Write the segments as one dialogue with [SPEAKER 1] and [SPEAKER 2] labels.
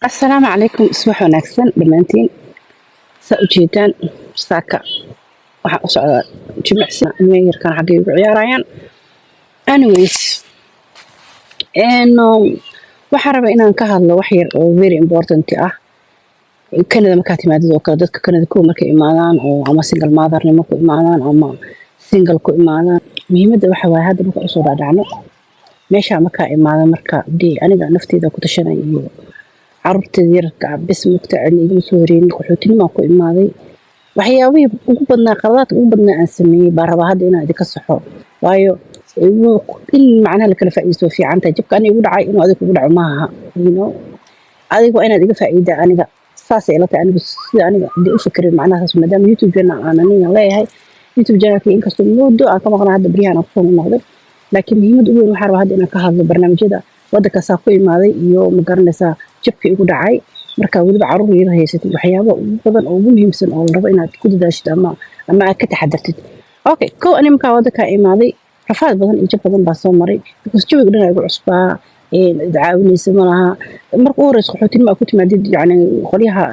[SPEAKER 1] Asalaamu calaykum, subax wanaagsan dhammaantiin. Saa u jeedaan, saaka waxaan u socdaa jimicsi. Ilmaha yarkaan xaggay ugu ciyaarayaan. Anyways, waxaan rabaa inaan ka hadlo wax yar oo very important ah. Canada markaa timaadid oo kale, dadka Canada kuwa markay imaadaan oo ama single mothernimo ku imaadaan ama single ku imaadaan, muhiimadda waxa waaye hadda marka usoo dhaadhacno meeshaa markaa imaada, marka dee aniga nafteyda ku tashanay iyo caruurteeda yararka ah bes mugta, cidna igama soo horeynin, qaxootinimaan ku imaaday. Waxyaabihii ugu badnaa, qaladaadka ugu badnaa aan sameeyey baa rabaa hadda inaan idinka saxo, waayo in macnaha la kala faa'iidaysto waa fiican tahay. Jabka aniga igu dhacay inuu adiga kugu dhaco maaha. Adiga waa inaad iga faa'iidaa. Aniga saasay ila tahay, anigu sida aniga dee u fikirin macnaha saas, maadaama YouTube channel aan aniga leeyahay. YouTube channelka inkastoo muddo aan ka maqnaa, hadda beryahan aan kusoo noqday, laakiin muhiimadda ugu weyn waxaa rabaa hadda inaan ka hadlo barnaamijyada waddankaasaa ku imaaday iyo, ma garanaysaa, jabka igu dhacay. Marka weliba caruur yar haysatid, waxyaaba ugu badan oo ugu muhiimsan oo la rabo inaad ku dadaashid ama aad ka taxadartid. Okay, kow, ani markaa waddankaa imaaday rafaad badan iyo jab badan baa soo maray, because jawiga dhan igu cusbaa, cid caawinaysa ma laha. Marka u horeysa qaxootinimo aad ku timaadid, yacni qolyaha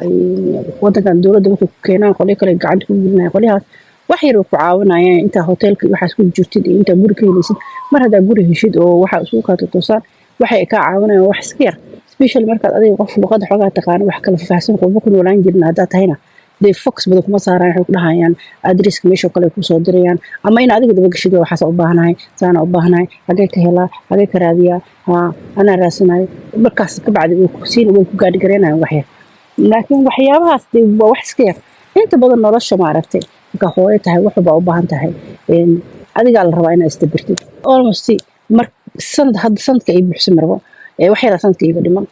[SPEAKER 1] waddankan dowladda markay ku keenaan, qolyo kale gacanta ku gelinaya. Qolyahaas wax yar way ku caawinayaan intaa hoteelka iyo waxaas ku jirtid iyo intaa guri ka helaysid. Mar haddaa guri heshid oo waxa isugu kaa toosaan, waxay kaa caawinayaan wax iska yar, especially markaad adiga qof luqadda xoogaa taqaano, wax kala faahfaahsan, qurbo ku noolaan jirin haddaa tahayna, dee focus badan kuma saaraan. Waxay ku dhahayaan addresska meesha kale ay kusoo dirayaan, ama in adiga daba gashid, waxaas u baahanahay, saana u baahanahay, xagee ka helaa, xagee ka raadiyaa, haa, anaa raadsanayo. Markaas ka bacdi way ku siin, way ku gaadhigareynayaan wax yar, laakiin waxyaabahaas dee waa wax iska yar. Inta badan nolosha, maaragtay, markaa hooyo tahay, wax baa u baahan tahay, adigaa la rabaa inaad isdabirtid. Almost mar sanad hadda sanadka ay buuxsan marbo, wax yaraa sanadka iga dhiman.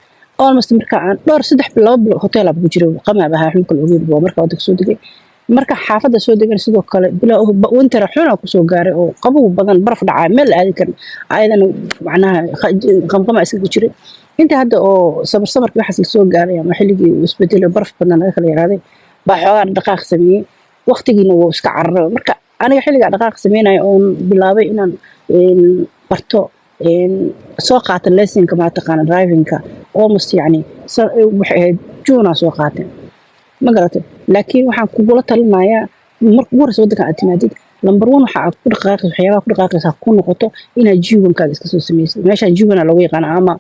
[SPEAKER 1] Almost marka aan dhowr 3 bil, 2 bil hotel aan ku jiray, qamaab ahaa, waxba kala ogeyn waa marka waddanka soo degay. Marka xaafadda soo degan, sidoo kale bila winter xuna kusoo gaaray oo qabow badan, baraf dhacaa, meel la aadi karin ayadana, macnaha qamqama iskaga jiray. Inta hadda oo samar samarkii waxaas lasoo gaaray ama xilligii uu isbedelay, baraf badan laga kala yaraaday, baa xoogaa dhaqaaq sameeyey, waqtigiina wuu iska cararay. Marka aniga xilligaa dhaqaaq sameynaya oon bilaabay inaan barto, soo qaata license-ka, maa taqaana, drivingka, almost yacni waxay ahayd June soo qaatay, ma garatay? Laakiin waxaan kugula talinayaa, marka ugu horeysa waddanka aad timaadid, number one waxa aad ku dhaqaaqaysa, waxyaabaha ku dhaqaaqaysa ku noqoto inaad G1-kaaga iska soo samaysid. Meeshaan G1 loogu yaqaano ama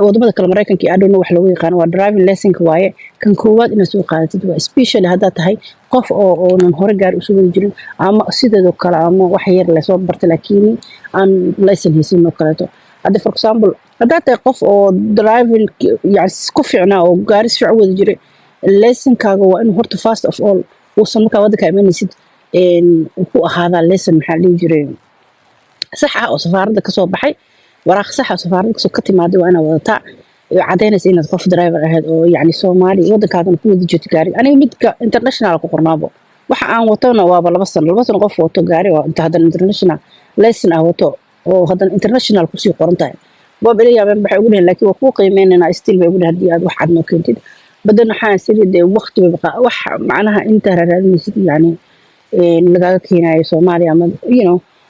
[SPEAKER 1] wadamada kale, Maraykanka iyo adhowna wax loogu yaqaano waa driving license waaye. Kan koowaad inaad soo qaadatid waa, especially haddaad tahay qof oo oonan hore gaari usoo wadi jirin ama sideedoo kale ama wax yar lasoo bartay laakiin aan license haysin oo kaleeto. Hadda, for example, haddaad tahay qof oo driving yani ku fiicnaa oo gaari si fiican u wadi jiray, license-kaaga waa inuu horta first of all uusan markaa waddanka imanaysid uu ku ahaadaa license, maxaa la dhihi jiray, sax ah oo safaaradda kasoo baxay. Waraaq sax ah oo safaaradda kasoo ka timaaday waa inaad wadataa oo caddaynaysa inaad qof driver ahayd oo yacni Soomaali waddankaadana ku wadi jirto gaari. Aniga midka international ku qornaabo waxa aan watona waaba 2 sano, 2 sano qof wato gaari oo inta haddana international license ah wato oo haddana international kusii qoran tahay, waaba ila yaabeen. Waxay ugu dheheen, laakiin waa kuu qiimeynayna still, bay ugu dheheen, haddii aad wax cad noo keentid badan. Waxaan siri dee waqti bay wax macnaha intaa raadinaysid, yacni lagaaga keenayo Soomaaliya ama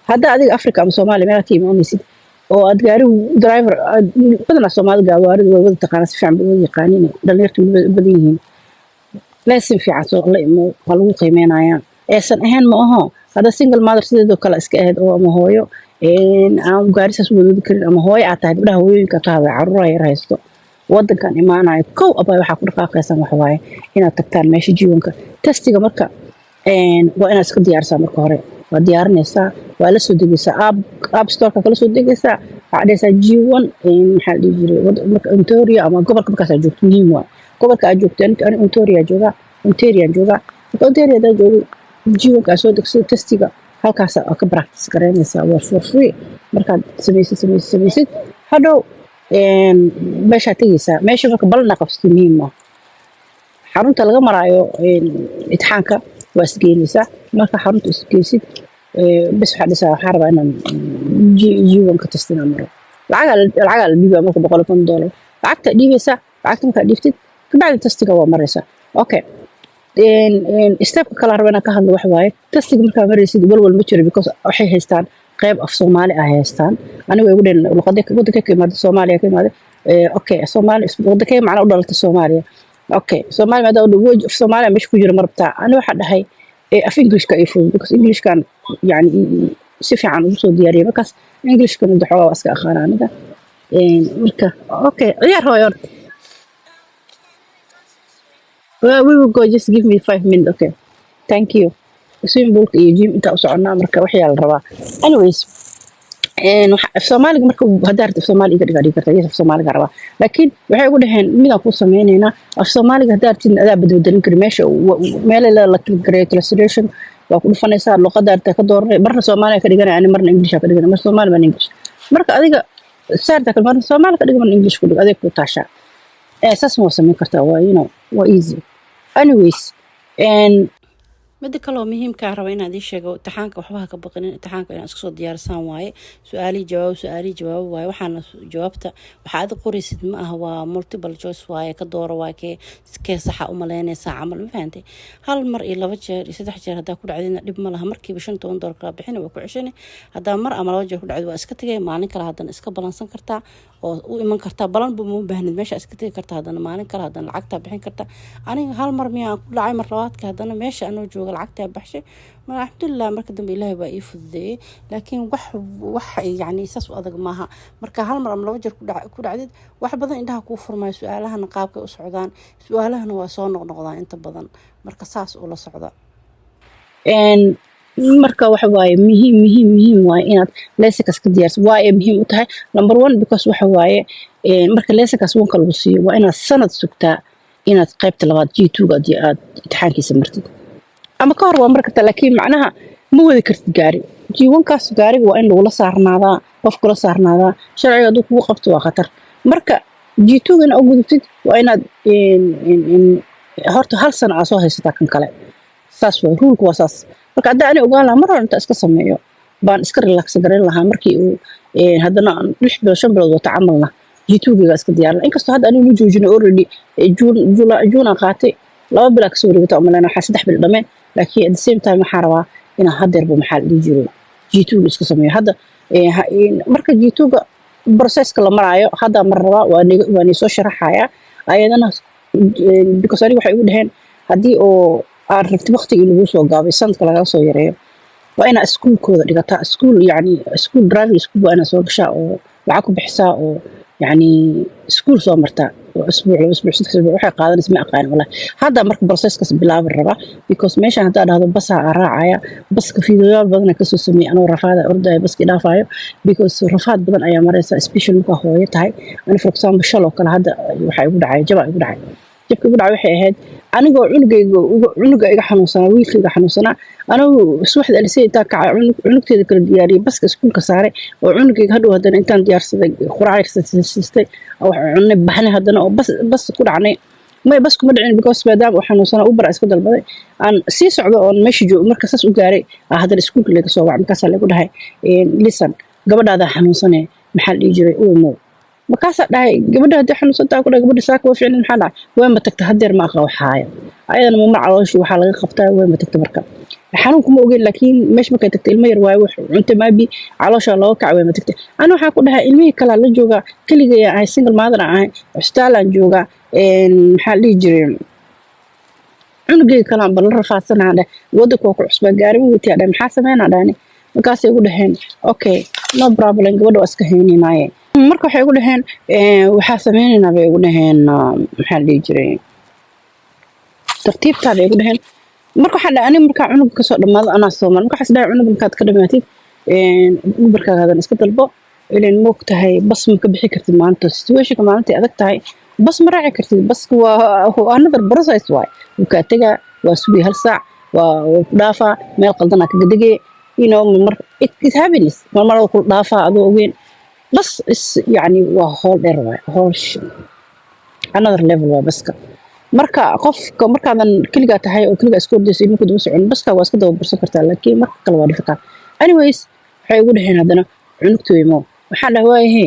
[SPEAKER 1] hadda adiga Africa ama Soomaaliya meelaha ka imaanaysid oo aad gaarigu driver badanaa Soomaalida gawaarida way wada taqaana, si fiican bay wada yaqaaniin, dhalinyartu way u badan yihiin. License fiican soo la imo, waa lagu qiimeynayaa. Aysan ahayn ma aho hadda single mother sideedoo kale iska ahayd oo ama hooyo aan gaari saas u wadwadi karin ama hooyo aad tahay, gabdhaha hooyooyinka ka hadlay, carruuraha yar haysto, wadankan imaanayo, kow abaa waxaa ku dhaqaaqaysaan waxa waaye inaad tagtaan meesha G1-ka testiga. Marka waa inaad iska diyaarisaa. Marka hore waa diyaarinaysaa, waa la soo degaysaa app storeka, kala soo degaysaa. Waxaa dhahaysaa G1, maxaa la dhihi jiray, marka Ontario ama gobolka markaas aad joogto, muhiim waay gobolka aad joogto. Ani Ontario joogaa, Ontario joogaa. Marka Ontario haddaa joogay, G1-ka aad soo degsay, testiga halkaas aad ka practice garaynaysaa, waa for free. Markaad samaysid, samaysid, samaysid, hadhow meeshaad tegaysaa. Meesha marka balana qabsatay muhiim ah, xarunta laga maraayo imtixaanka waa isgeynaysaa. Marka xarunta isgeysid bes, waxaa dhisaa, waxaan rabaa inaan G1-ka test inaan maro. Lacagaa la dhiibaa marka, $150 lacagta dhiibaysaa. Lacagta markaa dhiibtid kabacdi testiga waa maraysaa. Okay, stepka kale raba inaan ka hadlo waxa waaye testiga markaa maraysid, walwal ma jiro, because waxay haystaan Qayb af Soomaali ah haystaan. Aniga way igu dheheen luqadee wadankee ka imaada? Soomaaliya ka imaada. Okay, Soomaali wadankee macna u dhalatay? Soomaaliya. Okay, Soomaaliya maadaama af Soomaaliya meesha ku jira ma rabtaa? Ani waxaa dhahay af Englishka ay fudud, because Englishkan yani si fiican ugu soo diyaariyay. Markaas Englishkana de xoogaa waa iska aqaana aniga. Marka okay, ciyaar hooyo horta. Well, we will go. Just give me 5 minutes. Okay, thank you. Swimming poolka iyo gym intaa u soconaa, marka waxyaa la rabaa. Anyways, af Soomaaliga marka haddaa rabto af Soomaali iga dhigaa dhigi kartaa. Yes, af Soomaaliga rabaa, laakiin waxay ugu dhaheen midaan kuu sameynaynaa af Soomaaliga. Haddaa rabtid adaa badbedelin kari meesha meel la click gareeyo, translation waa ku dhufanaysaa, luqadda rabtaa ka dooranay. Marna Soomaaliya ka dhiganay ani, marna English ka dhiganay, marna Soomaali, marna English. Marka adiga saarta kale marna Soomaali ka dhiga, marna English ku dhig, adiga ku taashaa. Saas ma samayn kartaa, waa waa easy. Anyways, midda kaloo muhiimkaa raba inaan idiin sheego, imtixaanka waxba ha ka baqinin. Imtixaanka inaad iska soo diyaarsaan waaye. Su-aalihii jawaabo, su-aalihii jawaabo waaye. Waxaana jawaabta waxaa aad qoraysid ma aha, waa multiple choice waaye. Ka dooro waa kee saxa u malaynaysaa camal, ma fahantay? Hal mar iyo laba jeer iyo saddex jeer haddaa ku dhacdina dhib ma laha. Markiiba $15 kala bixina, waa ku ceshani. Haddaa mar ama laba jeer ku dhacdid, waa iska tegay. Maalin kale haddana iska balansan kartaa oo u iman kartaa. Balanba ma u baahnid, meesha iska tegi kartaa. Haddana maalin kale haddana lacagtaa bixin kartaa. Aniga hal mar miyaan ku dhacay, mar labaadka haddana meesha anoo jooga lacagtaa baxshay. Mar alxamdulilah, marka dambe Ilaahay baa ii fududeeyey, laakiin wax yani saas u adag maaha. Marka hal mar ama laba jeer ku dhacdid, wax badan indhaha kuu furmaayo, su-aalahana qaabkay u socdaan, su-aalahana waa soo noqnoqdaan inta badan. Marka saas ula socda. Marka waxa waaye muhiim, muhiim, muhiim waaye inaad licensekaas ka diyaarso. Waa ay muhiim u tahay, number one, because waxa waaye marka licensekaas wanka lagu siiyo, waa inaad sanad sugtaa inaad qaybta labaad G2-ga aad imtixaankiisa martid, ama ka hor waa mari kartaa, laakiin macnaha ma wadi kartid gaari G1-kaas. Gaariga waa in lagula saarnaadaa, qof kula saarnaadaa. Sharciga hadduu kugu qabto waa khatar. Marka G2-ga ina u gudubtid, waa inaad horta hal sano aa soo haysataa kan kale. Saas waay, ruleka waa saas. Marka haddaa ani ogaan lahaa mar hore inta iska sameeyo baan iska relax garan lahaa. Markii uu haddana aan 6 bilood, 5 bilood wata camalna, G2-giga iska diyaarin. Inkastoo hadda anigu ma joojino already, June, June aan qaatay, 2 bilaa kasoo wareegata umaleyna, waxaa 3 bil dhameen. Laakiin at the same time waxaan rabaa inaan haddeerba, maxaa la dhihi jiray, G2-ga iska sameeyo hadda. Marka G2-ga processka la maraayo hadda mar rabaa waa nii soo sharaxayaa ayadana, because aniga waxay igu dhaheen haddii oo aad rabti waqtigii lagu soo gaabay, sanadka lagaga soo yareeyo, waa inaa iskuulkooda dhigataa, iskuul yani iskuul, driving school waa inaad soo gashaa oo lacag ku bixisaa oo yani iskuul soo martaa oo isbuuc, 2 isbuuc, 3 isbuuc waxay qaadanaysa ma aqaanin wallahi. Hadda marka processkaas bilaabi rabaa, because meeshan haddaa dhahdo basaa aa raacaya, baska fiidiyoyaal badan kasoo sameeyay anoo rafaada ordaya, baskii dhaafayo, because rafaad badan ayaa maraysa, especially markaa hooyo tahay. Ani for example shal oo kale hadda waxaa igu dhacay, jabaa igu dhacay. Jabka igu dhacay waxay ahayd anigoo cunugayga, cunuga iga xanuunsanaa, wiilka iga xanuunsanaa. Anigu subaxda alisay intaan kacay, cunugteeda kala diyaariyey, baska iskuulka saaray oo cunugayga hadhow haddana intaan diyaarsaday, quraac siistay, wax cunay, baxnay, haddana oo bas ku dhacnay. May, bas kuma dhicin, because maadaama uu xanuunsanaa Uber iska dalbaday. Aan sii socdo oon meesha joogo, marka saas u gaaray haddana iskuulka laga soo wacay. Markaasaa lagu dhahay, "Listen, gabadhaadaa xanuunsanee, maxaa la dhihi jiray, u imow." Markaasaa dhahay, "Gabadha haddii xanuunsantaa?" Ku dhahay, "Gabadha saaka waa ficnin, maxaa dhacay? Way ma tagta haddeer, ma aqa waxaaya ayadana mamar calooshii waxaa laga qabtaa, way ma tagta." Marka xanuunku ma ogeyn, laakiin meesha markay tagtay, ilmo yar waaye, wax cunta maabi, caloosha looga kacay, way ma tagtay. Ani waxaa ku dhahay, ilmihii kalaa la joogaa, keligay ahay, single mother aan ahay, cusbitaalaan joogaa, maxaa la dhihi jiray, cunugayga kalaan bal la rafaadsanaa dheh, wadanka waa ku cusbaa, gaari ma watiyaa dheh, maxaa sameynaa dhahni? Markaasay igu dhaheen, "Okay, no problem, gabadha waa iska haynaynaaye." Marka waxay igu dhaheen, "Waxaa sameynaynaa," bay igu dhaheen, maxaa la dhihi jiray, "tartiibtaa," bay igu dhaheen. Marka waxaan dhahay, aniga markaa cunuga kasoo dhamaado anaa soomal. Marka waxaa is dhahay, cunuga markaad ka dhamaatid, Uberkaaga hadan iska dalbo, ilan moog tahay bas ma ka bixi kartid maanta. Situationka maalintay adag tahay, bas ma raaci kartid. Baska waa another process waay, wuu kaa tegaa, waa sugay hal saac, waa ku dhaafaa, meel qaldanaa kaga degay, mar it happens, mar mar ku dhaafaa adoo ogeyn. Bas is yani waa howl dheer waay, howl another level waa baska. Marka qofka markaadan keligaa tahay oo keligaa iska ordayso, ilmo ku daba socon, baska waa iska daba bursan kartaa, laakiin marka kale waa difficult. Anyways, waxay igu dhaheen haddana, "Cunugta weymo." Waxaan dhahay, "Waayahe,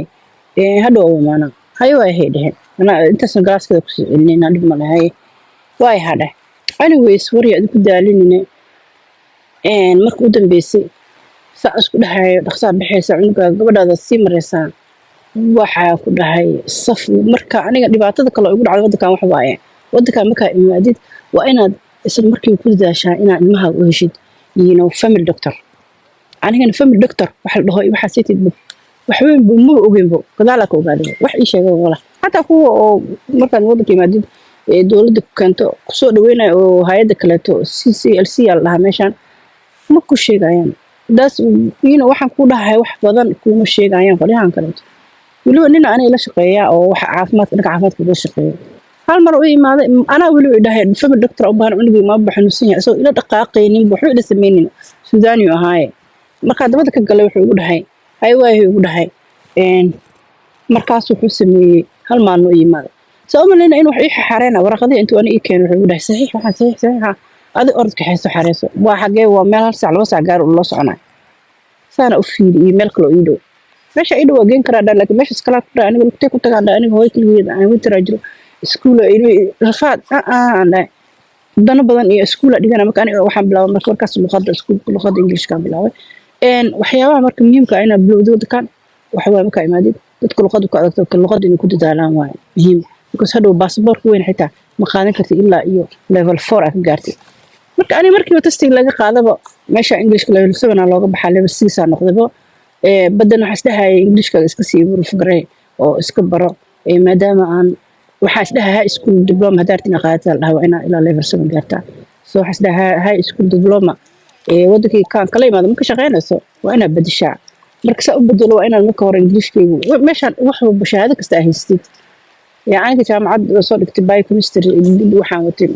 [SPEAKER 1] hadhow imaana." "Haye, waayahe," dheheen. Anaa intaasna galaaskeeda kusii celinayna, dhib ma lehay, waayaha dheh. Anyways, warya idinku daalinine, marka u dambeysay Saa isku dhahayo, dhaqsaa baxaysa, cunugaaga, gabadhaada sii maraysaa. Waxaa ku dhahay saf. Marka aniga dhibaatada kale oo igu dhacday waddankan waxa waaye, waddankan markaa imaadid waa inaad isla markiiba ku dadaashaa inaad ilmahaaga u heshid family doctor. Anigana family doctor waxa la dhaho iyo waxaa siitid waxweyn bu maba ogeynbo, gadaalaa ka ogaaday. Wax ii sheega wala xataa kuwa oo markaad waddanka imaadid ee dowladda ku keento, kusoo dhaweynayo, oo hay-adda kaleeto, CCLC aa la dhahaa meeshaan, ma ku sheegayaan. Daas waxaan ku dhahay, wax badan kuma sheegayaan qolyahan kaleeto. Weliba nina aniga la shaqeeya oo waxa caafimaadka, dhanka caafimaadka uga shaqeeya, hal mar u imaaday, anaa weliba idhahay family doctor u baahan, cunugii maaba xanuunsan yahay, isagoo ila dhaqaaqaynin, waxba ila samaynin, Suudaaniyu ahaaye. Markaa dabada ka galay, wuxuu igu dhahay, hay waayo, igu dhahay. Markaas wuxuu sameeyey, hal maalin u yimaaday, saa u malayna in wax ii xareena waraqadii intuu ani ii keenay, wuxuu igu dhahay, "Saxiix, waxaan saxiix, saxiixa, adi orodka xeyso, xareyso." Waa xagee? Waa meel 1 saac, 2 saac gaar loo soconayo. Saana u fiiri iyo meel kale oo ii dhow. Meesha ii dhow waa geen karaa dhaa, laakiin meeshaas kalaa ku dhahay, aniga lugtay ku tagaan dhaa, aniga hooyo keligeed aan winteraa jiro, iskuula rafaad aan dhahay, dano badan iyo iskuula dhigana. Marka aniga waxaan bilaabay marka markaas luqadda iskuulka, luqadda Ingiliishkaan bilaabay. Waxyaabaha marka muhiimka ah inaad bilowdo waddankan waxa waaye, markaa imaadid, dadka luqadda ku adagto ka luqadda inay ku dadaalaan waaye muhiim, because hadhow baasaboorka weyn xitaa ma qaadan kartid ilaa iyo level 4 aa ka gaartid. Marka aniga markiiba testiga laga qaadaba meesha Englishka level 7 aa looga baxaa, level 6 aa noqdayba. Badan waxaa isdhahaya Englishkaaga iska sii improve oo iska baro, maadaama aan waxaa isdhahay high school diploma haddaa rabtid inaad qaadataa, la dhahaa waa inaa ilaa level 7 gaartaa. So waxaa isdhahay high school diploma wadankii kaan kala imaado ma ka shaqeynayso, waa inaad bedeshaa. Marka saa u bedelo, waa inaan marka hore Englishkaygu meeshaan wax walba shahaado kasta aa haystid. Aniga jaamacad soo dhigtay biochemistry, waxaan watay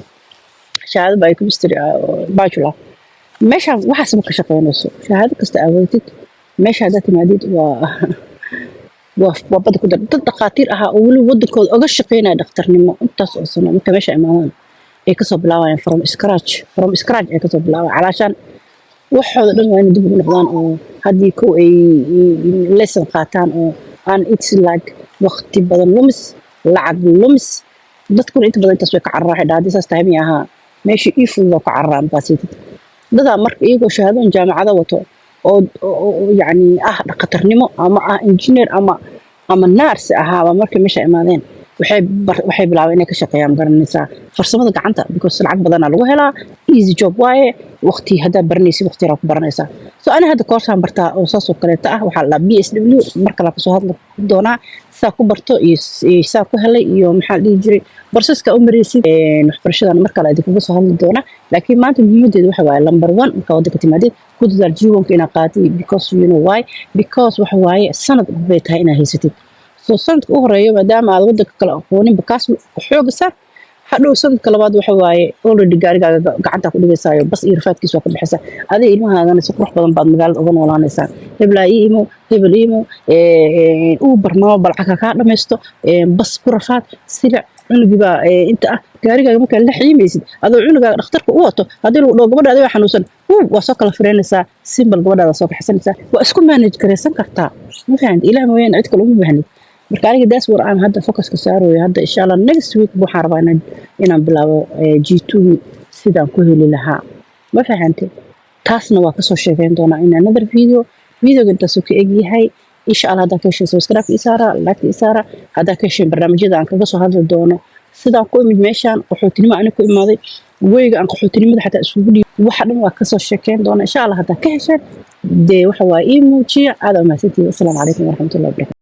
[SPEAKER 1] shahaado biochemistry oo bachelor. Meeshaan waxaas ma ka shaqeynayso. Shahaado kasta aa wadatid, meesha haddaad timaadid waa badda ku dar. Dad dhakhaatiir ahaa oo weli wadankooda oga shaqeynaya dhakhtarnimo intaas oo sano, marka meesha imaadaan ay kasoo bilaabayaan from scratch, from scratch ay kasoo bilaabayaan. Calaashaan waxooda dhan waa inay dib ugu noqdaan oo haddii kow ay lesson qaataan oo aan it's like waqti badan lumis, lacag lumis. Dadkuna inta badan intaas way ka cararaan. Waxay dhahaa, haddii saas tahay miya ahaa meeshii ii fudud oo ka cararaan. Markaasitid dadaa marka iyagoo shahaadooyin jaamacado wato oo yacni ah dhakhatarnimo ama ah engineer ama nurse ahaaba, markay meesha imaadeen waxay bilaabeen inay ka shaqeeyaan, garanaysaa, farsamada gacanta, because lacag badanaa lagu helaa, easy job waaye. Waqti haddaa baranaysid, waqti yaraa ku baranaysaa. So ani hadda koorsaan bartaa oo saas oo kaleeta ah, waxaa la dhahaa PSW. Mar kale kasoo hadli doonaa saa ku barto iyo saa ku helay iyo maxaa la dhihi jiray processka u maraysid. Waxbarashadan mar kale idinkaga soo hadli doonaa, laakiin maanta muhiimadeedu waxa waaye, number one, markaa waddanka timaadid, ku dadaal G1-ka inaad qaadatid, because you know why? Because waxa waaye sanad bay tahay inaad haysatid. So sanadka u horeeyo, maadaama aad wadanka kale aqooninba, kaas xooga saar. Hadhow sanadka labaad waxa waaye already gaarigaaga gacanta ku dhigaysaayo, bas iyo rafaadkiisa waa ka baxaysaa. Adiga ilmahaagana si qurux badan baad magaalada uga noolaanaysaa. Heblaa ii imo, hebel ii imo, Uber mama balcaka kaa dhamaysto, bas ku rafaad, silic cunugii baa inta ah gaarigaaga markaa la xiimaysid, adoo cunugaaga dhakhtarka u wato, haddii lagu dhaho gabadha adigaa xanuunsan, waa soo kala fireynaysaa, simple, gabadhaada soo kaxsanaysaa, waa isku manage garaysan kartaa. Ma fahamtid? Ilaah mooyaane cid kale uma baahnid. Marka aniga daas war aan hadda focuska saarayo. Hadda insha Allah next week waxaan rabaa inaan bilaabo G2 sidaan ku heli lahaa. Ma fahantay? Taasna waa kasoo sheekeyn doonaa in another video. Videoga intaasuu ka egyahay. Insha Allah haddaa ka hesheen, subscribe ii saara, like ii saara. Haddaa ka hesheen barnaamijyada aan kaga soo hadli doono sidaan ku imid meeshaan, qaxootinimo ani ku imaaday, weyga aan qaxootinimada xataa isugu dhiib, waxa dhan waa kasoo sheekeyn doona insha Allah. Haddaa ka hesheen, dee waxa waa ii muujiya. Aad umahadsantihiin. Asalaamu calaykum waraxmatullahi wabarakatu.